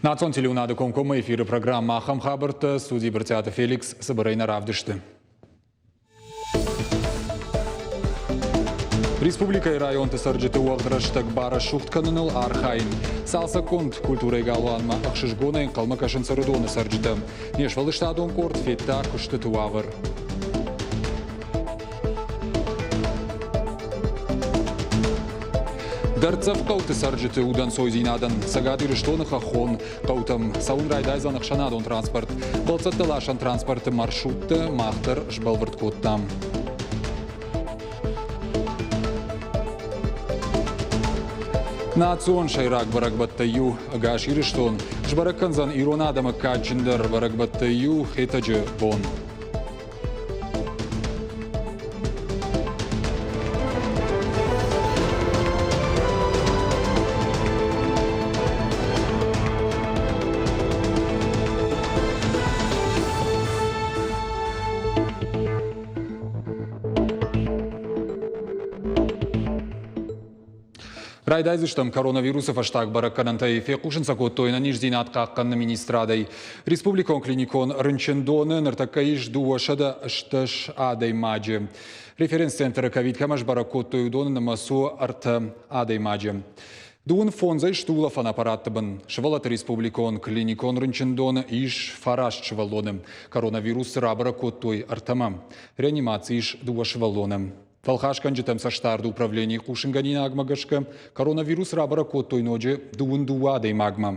Национ телеуынады комкоммӕ эфиры программӕ ахӕм хабӕрттӕ студийы Брытъиаты Феликс цыбырӕй нӕ равдысты. Республикӕйы районты цӕрджыты уӕгъд рӕстӕг барӕсугъд кӕныныл архайын. Цалцӕггонд культурӕйы галуанмӕ ӕхсызгонӕй ӕнхъӕлмӕ кӕсынц Ӕрыдоны цӕрджытӕ. Не сфӕлдыстадон къорд федта куыстыты уавӕр. Дӕрддзӕф хъӕуты цӕрджыты удӕнцойдзинадӕн Цӕгат Ирыстоны хӕххон хъӕутӕм цӕуын райдайдзӕн ӕхсӕнадон транспорт. Бӕлццӕттӕ ласӕн транспорты маршруттӕ мах дӕр сбӕлвырд кодтам. Национ сӕйраг бӕрӕгбӕттӕй иу ӕгас Ирыстон сбӕрӕг кӕндзӕн ирон адӕмы кадджындӕр бӕрӕгбӕттӕй иу Хетӕджы бон. Райдайдзыстӕм коронавирусы фӕстаг бӕрӕггӕнӕнтӕй, фехъусын сӕ кодтой ӕнӕниздзинад хъахъхъӕныны министрадӕй. Республикон клиникон рынчындоны ныртӕккӕ ис 280 адӕймаджы. Референц-центры ковид кӕмӕ сбӕрӕг кодтой, уыдоны нымӕц у ӕртӕ адӕймаджы. Дыууын фондзӕй стулӕфӕн аппаратты бын Сывӕллӕтты республикон клиникон рынчындоны ис фараст сывӕллоны. Коронавирус рабӕрӕг кодтой ӕртӕмӕ. Реанимацийы ис дыууӕ сывӕллоны. Фӕлхасгӕнджытӕм цӕстдарды управленийы хъусынгӕнинагмӕ гӕсгӕ, коронавирус рабӕрӕг кодтой ноджы дыууын дыууӕ адӕймагмӕ.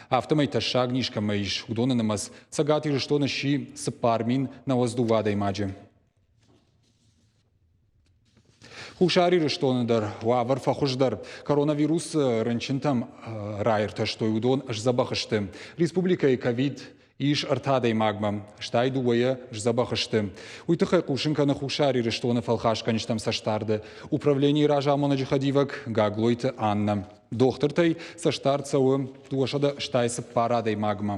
Афтӕмӕй тӕссаг низ кӕмӕ ис, уыдоны нымӕц Цӕгат Ирыстоны сси 4092 адӕймаджы. Хуссар Ирыстоны дӕр уавӕр фӕхуыздӕр. Коронавирус рынчынтӕм раиртӕстой, уыдон сдзӕбӕх сты. Республикӕйы ковид Ис ӕртӕ адӕймагмӕ, стӕй дыууӕйӕ сдзӕбӕх сты. Уый тыххӕй хъусын кӕны Хуссар Ирыстоны фӕлхасгӕнджытӕм цӕстдарды управленийы разамонӕджы хӕдивӕг Гаглойты Аннӕ. Дохтыртӕй цӕстдард цӕуы 284 адӕймагмӕ.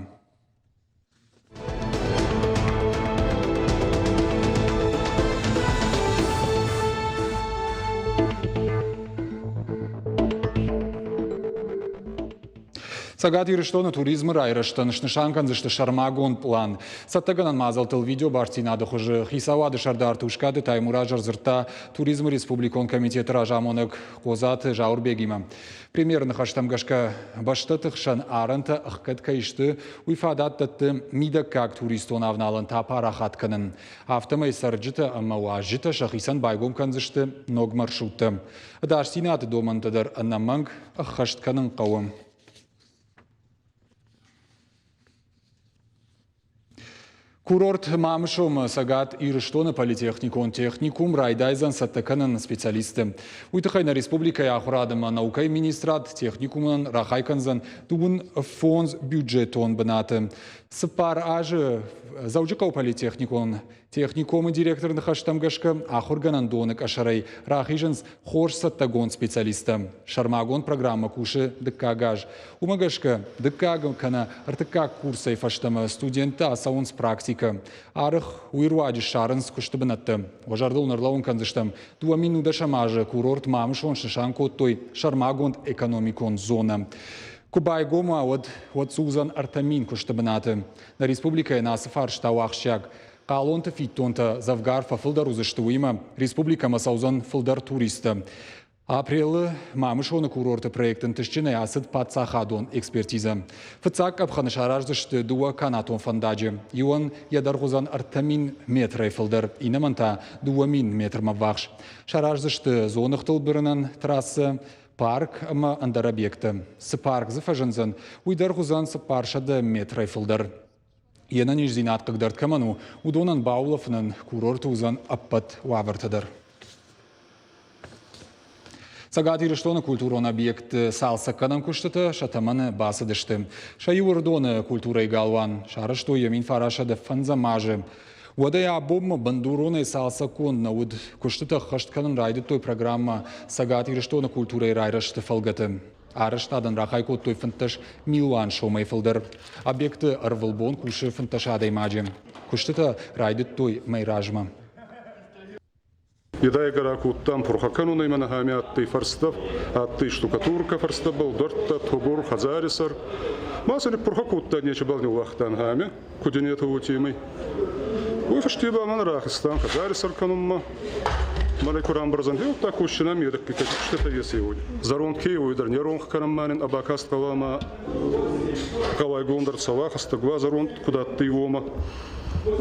Цӕгат Ирыстоны туризмы райрӕзтӕн снысан кӕндзысты сӕрмагонд пълан. Цӕттӕгӕнӕн мадзӕлттыл видеобастдзинады хуызы Хицауады сӕрдар Тускъаты Таймураз ӕрдзырдта туризмы республикон комитеты разамонӕг Хъодзаты Зауырбегимӕ. Премьеры ныхӕстӕм гӕсгӕ, бӕстӕты хсӕн арӕнтӕ ӕхгӕд кӕй сты, уый фадат дӕтты мидӕггаг туристон авналӕнтӕ апарахат кӕнын. Афтӕмӕй цӕрджытӕ ӕмӕ уазджытӕ сӕхицӕн байгом кӕндзысты ног маршруттӕ. Ӕдасдзинады домӕнтӕ дӕр ӕнӕмӕнг ӕххӕст кӕнын хъӕуы. Курорт Мамысомы Цӕгат Ирыстоны политехникон техникум райдайдзӕн цӕттӕ кӕнын специалистты. Уый тыххӕй нӕ республикӕйы ахуырад ӕмӕ наукӕйы министрад техникумӕн рахай кӕндзӕн 25 бюджетон бынаты. Цыппар азы Дзӕуджыхъӕуы политехникон Техникумы директоры ныхӕстӕм гӕсгӕ, ахуыргӕнӕндоны къӕсӕрӕй рахизынц хорз цӕттӕгонд специалисттӕ. Сӕрмагонд программӕ кусы дыккаг аз. Уымӕ гӕсгӕ, дыккаг кӕнӕ ӕртыккаг курсӕй фӕстӕмӕ студенттӕ ацӕуынц практикӕ. Арӕх уый руаджы ссарынц куысты бынӕттӕ. Уӕ зӕрдыл ӕрлӕууын кӕндзыстӕм, 2010 азы курорт Мамысон снысан кодтой сӕрмагонд экономикон зонӕ. Куы байгом уа, уӕд уӕд суыдзӕн 3000 куысты бынаты. Нӕ республикӕйӕн ацы фарста у ахсджиаг. Хъалонты фиддонтӕ дзӕвгар фӕфылдӕр уыдзысты, уыимӕ республикӕмӕ цӕудзӕн фылдӕр туристтӕ. Апрелы Мамысоны курорты проект ӕнтыстджынӕй ацыд паддзахадон экспертизӕ. Фыццаг къӕпхӕны сараздзысты дыууӕ канатон фӕндаджы. Иуӕн йӕ дӕргъ уыдзӕн 3000 метрӕй фылдӕр, иннӕмӕн та 2000 метрмӕ ввахс. Сараздзысты дзоныгътыл бырынӕн трассӕ, парк ӕмӕ ӕндӕр объекттӕ. Цы парк дзы фӕзындзӕн, уый дӕр уыдзӕн 400 метрӕй фылдӕр. Йе нӕниздзинад хъыгдард кӕмӕн у, уыдонӕн баулӕфынӕн курорты уыдзӕн ӕппӕт уавӕртӕ дӕр. Цӕгат Ирыстоны культурон объектты цалцӕггӕнӕн куыстытӕ сӕ тӕмӕны бацыдысты. Сӕ иу Ӕрыдоны культурӕйы галуан сарӕзтой йӕ 1905 азы. Уӕдӕй абонмӕ бындуронӕй цалцӕггонд нӕ уыд. Куыстытӕ ӕххӕст кӕнын райдыдтой программӕ Цӕгат Ирыстоны культурӕйы райрӕзты фӕлгӕты. Арӕзтадӕн рахай кодтой 15 милуан сомӕй фылдӕр. Объекты ӕрвылбон кусы 15 адӕймаджы. Куыстытӕ райдыдтой мӕй размӕ. Едайгӕ ракодтам пурхӕ кӕнунӕй мӕнӕ ами адтӕй фӕрстӕ, адтӕй штукатуркӕ фӕрстӕбӕл, дуӕрттӕ, тогур, хӕдзари сӕр. Ма сӕ ниппурхӕ кодта, нечебал ниууагътан ами, куд иннетӕ уотемӕй. Уой фӕсте ба мӕн рахизтан хӕдзари сӕр кӕнунмӕ. Мӕнӕ ку рамбӕрзӕн, гъеуӕдта косчинӕ медӕгги куститӕ ес Зӕронд ке уой дӕр не ронх кӕнӕн ма нин ӕ бакаст гъӕуама гъӕуайгонд ӕрцӕуа, хӕстӕг уа зӕронд куд адтӕй, уомӕ.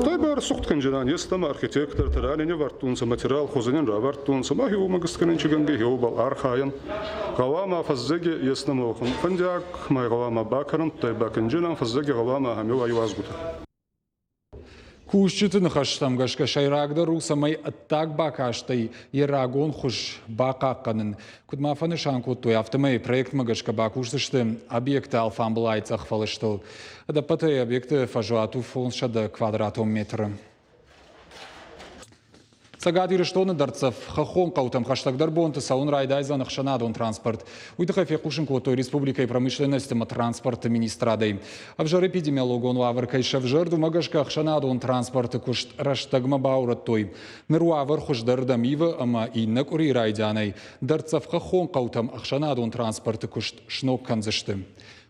Тай ба ӕрсугъдкӕнджинан, естӕмӕ архитектортӕ рани не вардтонцӕ, материал хузӕнӕн равардтонцӕ, ма хеуомӕ гӕсгӕ нинчигӕнгӕ хеуобӕл архайӕн. Гъӕуама фӕззӕги еснӕмӕ фӕндиаг, ма гъӕуама бакӕнӕн, тай бакӕнджинан, фӕззӕги гъӕуама ахӕм иуазгутӕ. Кусджыты ныхӕстӕм гӕсгӕ сӕйрагдӕр у, цӕмӕй ӕддаг бакастӕй йӕ рагон хуыз бахъахъхъӕнын. Куыд ма фӕнысан кодтой, афтӕмӕй проектмӕ гӕсгӕ бакусдзысты объекты алфамбылай цъӕх фӕлыстыл. Ӕдӕппӕтӕй объекты фӕзуат у 500 квадратон метры. Цӕгат Ирыстоны дӕрддзӕф хӕххон хъӕутӕм хӕстӕгдӕр бонты цӕуын райдайдзӕн ӕхсӕнадон транспорт. Уый тыххӕй фехъусын кодтой республикӕйы промышленности ӕмӕ транспорты министрадӕй. Ӕвзӕр эпидемиологон уавӕр кӕй сӕвзӕрд, уымӕ гӕсгӕ ӕхсӕнадон транспорты куыст рӕстӕгмӕ баурӕдтой. Ныр уавӕр хуыздӕрдӕм ивы ӕмӕ иннӕ къуырийы райдианӕй дӕрддзӕф хӕххон хъӕутӕм ӕхсӕнадон транспорты куыст сног кӕндзысты.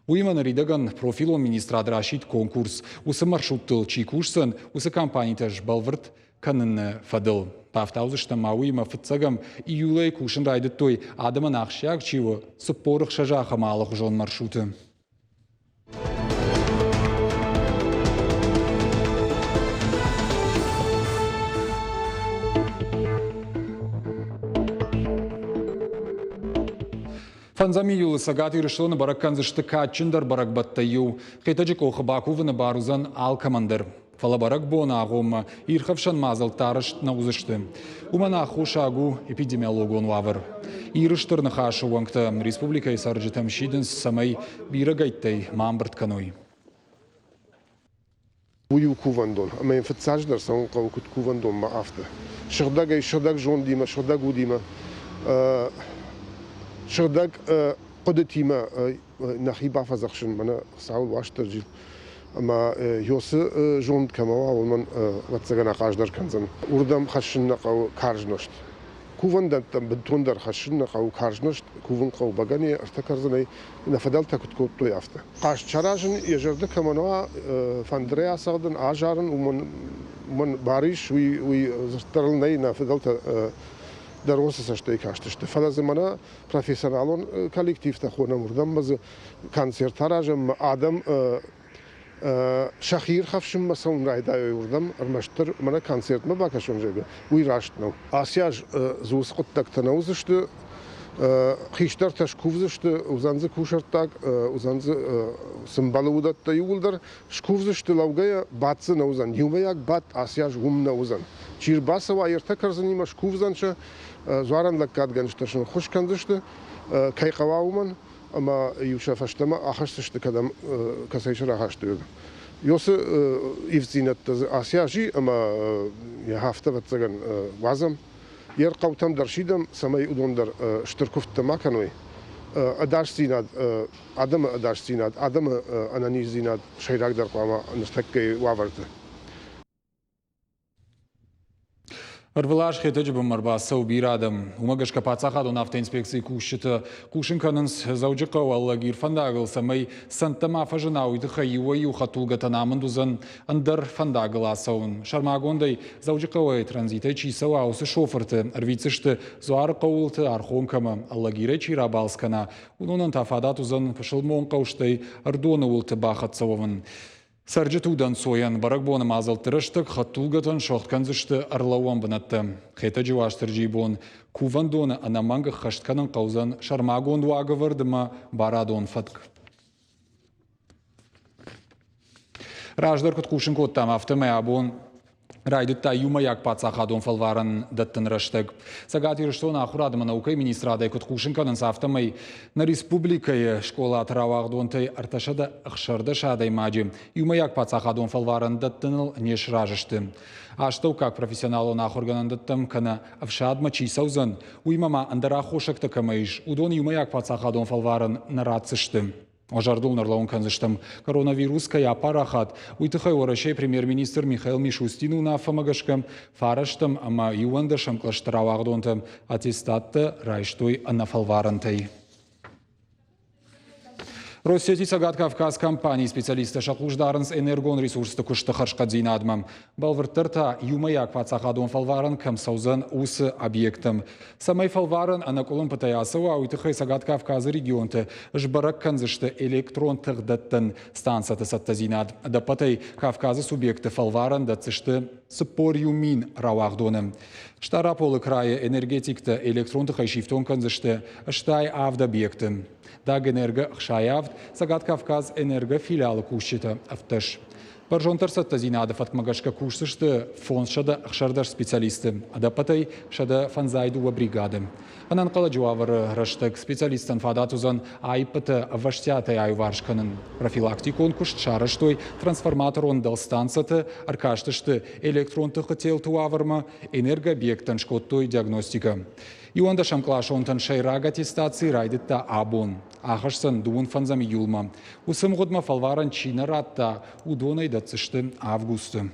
Уыимӕ ныридӕгӕн профилон министрад расидт конкурс. Уыцы маршруттыл чи кусдзӕн, уыцы компанитӕ сбӕлвырд кӕныны фӕдыл. Бафтаудзыстӕм ма уыимӕ фыццӕгӕм июлӕй кусын райдыдтой, адӕмӕн ахсджиаг чи у, 46 ахӕм алыхуызон маршруты. Фӕндзӕм июлы Цӕгат Ирыстоны бӕрӕг кӕндзысты кадджындӕр бӕрӕгбӕттӕй иу. Хетӕджы къохы бакувыны бар уыдзӕн алкӕмӕн дӕр. Фӕлӕ бӕрӕгбоны агъоммӕ ирхӕфсӕн мадзӕлттӕ арӕзт нӕ уыдзысты. Уымӕн аххосаг у эпидемиологон уавӕр. Иры Стыр Ныхасы уӕнгтӕ республикӕйы цӕрджытӕм сидынц, цӕмӕй бирӕгӕйттӕй ма ӕмбырд кӕной. Уый у кувӕндон, ӕмӕ йын фыццаджыдӕр цӕуын хъӕуы куыд кувӕндонмӕ, афтӕ. Сыгъдӕгӕй, сыгъдӕг зондимӕ, сыгъдӕг удимӕ, сыгъдӕг хъуыдытимӕ нӕхи бафӕдзӕхсын мӕнӕ Хуыцауыл Уастырджи ӕмӕ Йосы зонд кӕмӕ уа, уымӕн, ӕвӕццӕгӕн, ахъаздӕр кӕндзӕн. Уырдӕм хӕссын нӕ хъӕуы карз нозт. Кувӕндӕттӕм бынтондӕр хӕссын нӕ хъӕуы карз нозт, кувын хъӕуы бӕгӕныйӕ, ӕртӕ кӕрдзынӕй, нӕ фыдӕлтӕ куыд кодтой, афтӕ. Хъазт саразын йӕ зӕрдӕ кӕмӕн уа, фӕндырӕй ацӕгъдын, азарын, уымӕн, уымӕн бар ис, уый, уый дзырддӕр ыл нӕй, нӕ фыдӕлтӕ дӕр уыцы цӕстӕй кастысты. Фӕлӕ дзы мӕнӕ профессионалон коллективтӕ хонӕм, уырдӕм ма дзы концерт аразӕм, адӕм сӕхи ирхӕфсынмӕ цӕуын райдайой уырдӕм, ӕрмӕстдӕр мӕнӕ концертмӕ бакӕсон, зӕгъгӕ, уый раст нӕу. Ацы аз дзы уыцы хъуыддӕгтӕ нӕ уыдзысты, хистӕртӕ скувдзысты, уыдзӕн дзы кусӕрттаг, уыдзӕн дзы цы мбӕлы уыдӕттӕ иууылдӕр, скувдзысты лӕугӕйӕ, бадт дзы нӕ уыдзӕн, иумӕйаг бадт ацы аз уым нӕ уыдзӕн. Чи рбацӕуа, йе ртӕ кӕрдзынимӕ скувдзӕн сӕ, дзуарӕн лӕггадгӕнджытӕ сын ӕххуыс кӕндзысты, кӕй хъӕуа, уымӕн, ӕмӕ иу сӕ фӕстӕмӕ ахӕсдзысты, кӕдӕм кӕцӕй сӕ рахастой. Ёсы ивддзинӕдтӕ дзы ацы аз и, ӕмӕ йӕ афтӕ, ӕвӕццӕгӕн, уадзӕм. Йе рхъӕутӕм дӕр сидӕм, цӕмӕй уыдон дӕр стыр куывдтӕ ма кӕной. Ӕдасдзинад, адӕмы ӕдасдзинад, адӕмы ӕнӕниздзинад сӕйрагдӕр хъуамӕ ныртӕккӕйы уавӕрты. Ӕрвылаз Хетӕджы бынмӕ ӕрбацӕуы бирӕ адӕм. Уымӕ гӕсгӕ паддзахадон автоинспекцийы кусджытӕ хъусын кӕнынц Дзӕуджыхъӕуы Алагир фӕндагыл, цӕмӕй цӕндтӕ ма фӕзына, уый тыххӕй иуӕй-иу хӕдтулгӕтӕн амынд уыдзӕн ӕндӕр фӕндагыл ацӕуын. Сӕрмагондӕй Дзӕуджыхъӕуӕй транзитӕй чи цӕуа, уыцы шофырты ӕрвитдзысты Дзуарыхъӕуылты, Архонкӕмӕ, Алагирӕй чи рабалц кӕна, уыдонӕн та фадат уыдзӕн Пысылмон хъӕу, стӕй Ӕрдоны уылты бахӕццӕ уӕвын. Цӕрджыты удӕнцойӕн бӕрӕгбоны мадзӕлтты рӕстӕг хӕдтулгӕтӕн сыгъд кӕндзысты ӕрлӕууӕн бынӕттӕ. Хетӕджы Уастырджийы бон кувӕндоны ӕнӕмӕнг ӕххӕст кӕнын хъӕудзӕн сӕрмагонд уагӕвӕрд ӕмӕ барадон фӕтк. Раздӕр куыд хъусын кодтам, афтӕмӕй абон райдыдта иумӕйаг паддзахадон фӕлварӕн дӕттын рӕстӕг. Цӕгат Ирыстоны ахуырад ӕмӕ наукӕйы министрадӕй куыд хъусын кӕнынц, афтӕмӕй нӕ республикӕйы скъолаты рауагъдонтӕй 316 адӕймаджы иумӕйаг паддзахадон фӕлварӕн дӕттыныл не сразы сты. Астӕуккаг профессионалон ахуыргӕнӕндӕттӕм кӕнӕ ӕфсадмӕ чи цӕудзӕн, уыимӕ ма ӕндӕр аххосӕгтӕ кӕмӕ ис, уыдон иумӕйаг паддзахадон фӕлварӕн нӕ ратдзысты. Уӕ зӕрдыл нӕрлӕууын кӕндзыстӕм, коронавирус кӕй апарахат, уый тыххӕй Уӕрӕсейы премьер-министр Михаил Мишустины уынаффӕмӕ гӕсгӕ фарӕстӕм ӕмӕ иуӕндӕсӕм кълӕсты рауагъдонтӕ аттестаттӕ райстой ӕнӕфӕлварӕнтӕй. Россети Цӕгат Кавказ компанийы специалисттӕ сӕ хъус дарынц энергон ресурсты куысты хӕрзхъӕддзинадмӕ. Бӕлвырддӕр та иумӕйаг паддзахадон фӕлварӕн кӕм цӕудзӕн, уыцы объекттӕм. Цӕмӕй фӕлварӕн ӕнӕкъуылымпытӕй ацӕуа, уый тыххӕй Цӕгат Кавказы регионты сбӕрӕг кӕндзысты электрон тыхдӕттӕн станцӕты цӕттӕдзинад. Ӕдӕппӕтӕй Кавказы субъектты фӕлварӕн дӕтдзысты 41 мин рауагъдоны. Стъараполы крайы энергетиктӕ электрон тыхӕй сифтонг кӕндзысты 87 объекты. Дагэнерго 67, Цӕгат Кавказ энергофилиалы кусджытӕ 17. Бӕрзонддӕр цӕттӕдзинады фӕткмӕ гӕсгӕ кусдзысты 516 специалисты, ӕдӕппӕтӕй 152 бригады. Ӕнӕнхъӕлӕджы уавӕры рӕстӕг специалисттӕн фадат уыдзӕн аиппытӕ ӕвӕстиатӕй аиуварс кӕнын. Профилактикон куыст сарӕзтой трансформаторон дӕлстанцӕты, ӕркастысты электрон тыхы телты уавӕрмӕ, энергообъекттӕн скодтой диагностикӕ. Иуӕндӕсӕмкъласонтӕн сӕйраг аттестаци райдыдта абон. Ахӕсдзӕн дыууын фӕндзӕм июлмӕ. Уыцы мгъуыдмӕ фӕлварӕн чи нӕ радта, уыдонӕй дӕтдзысты августы.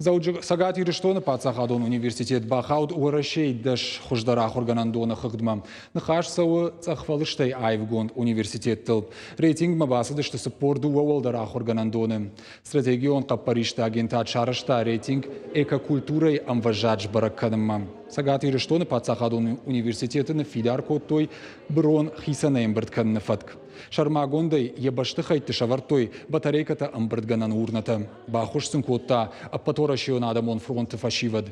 Цӕгат Ирыстоны паддзахадон университет бахауд Уӕрӕсейы дӕс хуыздӕр ахуыргӕнӕндоны хыгъдмӕ. Ныхас цӕуы цъӕхфӕлыстӕй аивгонд университеттыл. Рейтингмӕ бацыдысты 42 уӕлдӕр ахуыргӕнӕндоны. Стратегион хъӕппӕристы агентад сарӕзта рейтинг экокультурӕйы ӕмвӕзад сбӕрӕг кӕнынмӕ. Цӕгат Ирыстоны паддзахадон университеты ныффидар кодтой бырон хицӕнӕй ӕмбырд кӕныны фӕтк. Сӕрмагондӕй йӕ бӕстыхӕйтты сӕвӕрдтой батарейкӕтӕ ӕмбырдгӕнӕн урнӕтӕ. Баххуыс сын кодта Ӕппӕтуӕрӕсейон адӕмон фронты фӕсивӕд.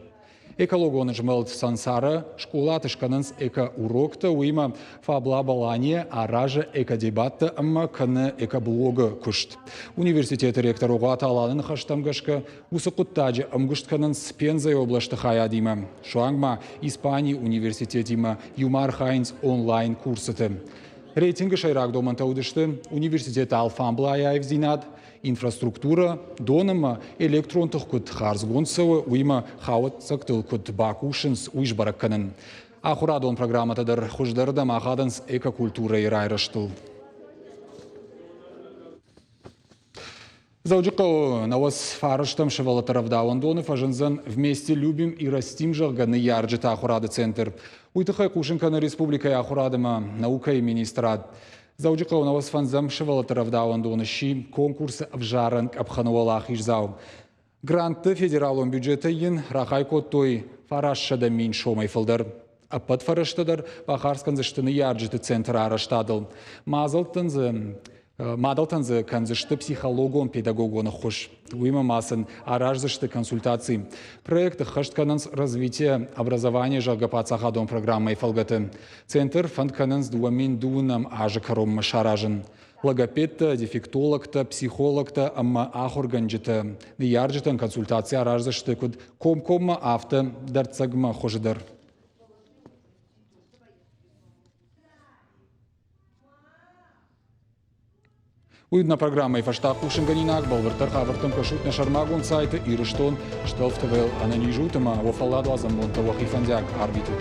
Экологон змӕлд Сансара скъолаты скӕнынц эко-уроктӕ, уыимӕ Фабла Балания аразы экодебаттӕ ӕмӕ кӕны экоблогы куыст. Университеты ректор Огъуаты Аланы ныхӕстӕм гӕсгӕ, уыцы хъуыддаджы ӕмгуыст кӕнынц Пензайы областы хайадимӕ. Суанг ма Испанийы университетимӕ иумӕ архайынц онлайн-курсыты. Рейтингы сӕйраг домӕнтӕ уыдысты университеты алфамблайы аивдзинад, инфраструктурӕ, дон ӕмӕ электрон тых куыд хардзгонд цӕуы, уыимӕ хауӕццӕгтыл куыд бакусынц, уый сбӕрӕг кӕнын. Ахуырадон программӕтӕ дӕр хуыздӕрырдӕм ахадынц экокультурӕйы райрӕзтыл. Дзӕуджыхъӕуы науӕдз фарӕстӕм сывӕллӕтты рӕвдауӕндоны фӕзындзӕн «Вместе любим и растим», зӕгъгӕ, ныййарджыты ахуырады центр. Уый тыххӕй хъусын кӕны республикӕйы ахуырад ӕмӕ наукӕйы министрад. Дзӕуджыхъӕуы науӕдз фӕндзӕм сывӕллӕтты рӕвдауӕндоны сси конкурсы ӕвзарӕн къӕпхӕны уӕлахиздзау. Грантты федералон бюджетӕй йын рахай кодтой 900 мин сомӕй фылдӕр. Ӕппӕт фӕрӕзтӕ дӕр бахардз кӕндзысты ныййарджыты центры арӕзтадыл. Мадзӕлттӕн дзы Мадӕлтӕн дзы кӕндзысты психологон-педагогон ӕххуыс. Уыимӕ ма сын араздзысты консультаци. Проект ӕххӕст кӕнынц «Развитие образования», зӕгъгӕ, паддзахадон программӕйы фӕлгӕты. Центр фӕнд кӕнынц 2002 азы кӕронмӕ саразын. Логопедтӕ, дефектологтӕ, психологтӕ ӕмӕ ахуыргӕнджытӕ ныййарджытӕн консультаци араздзысты куыд комкоммӕ, афтӕ дӕрддзӕгмӕ хуызы дӕр. Уый нӕ программӕйы фӕстаг хъусынгӕнинаг. Бӕлвырддӕр хабӕрттӕм кӕсут нӕ сӕрмагонд сайты Ирыстон Стелф ТВ-ыл. Ӕнӕниз ут ӕмӕ уӕ фӕлладуадзӕн бонтӕ уӕхи фӕндиаг арвитут.